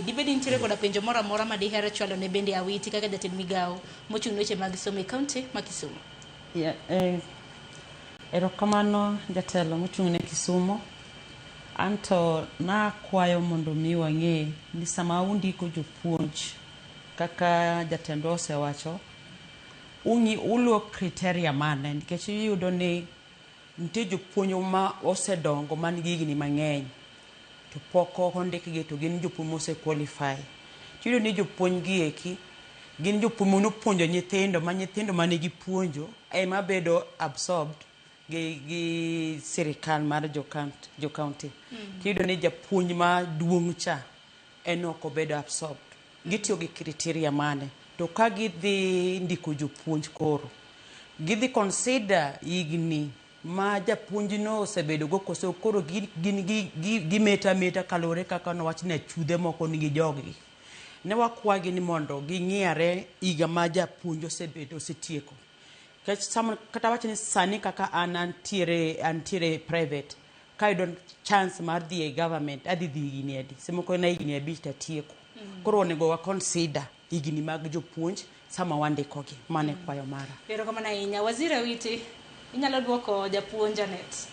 Dibed ni nitiere koda penjo moro amora ma diher chwalo ne bende Awiti kaka jatend migawo mochung' ne weche mag somo e kaunti ma Kisumu? Yeah, eh, erokamano jatelo mochung' ne Kisumo. Anto nakwayo mondo mi wang'e ni sama undiko jopuonj kaka jatendwa osewacho, ung'i uluwo criteria mane nikech iyudo ni nitie jopuonj ma osedongo man gi higni mang'eny to pok ondikgi to gin jopuonj mose qualify. Tiyudo ni jopuonj gi eki gin jopuonj manopuonjo nyithindo ma nyithindo mane gipuonjo ema bedo absorbed gi, gi sirikal mar jo county, jo county. Tiyudo ni japuonj maduong' cha en ok obedo absorbed. Gitiyo gi criteria mane? To ka gidhi ndiko jopuonj koro, gidhi consider higni ma japuonjno osebedo go koso koro gin gimeta ameta kaluwore kaka nowach ni achudhe moko nigi joggi. Ne wakwagi ni mondo ging'iyare higa ma japuonj osebedo osetieko. Nikech sama kata awach ni sani kaka an antiere antiere private kayudo chance mar dhi e government adhi dhi higni adi? Seche moko en higni abich tatieko. Koro onego wa consider higni mag jopuonj sama wandikogi. Mano e kwayo mara. Erokamano ahinya. Waziri Awiti, inyalo duoko japuonj Janet.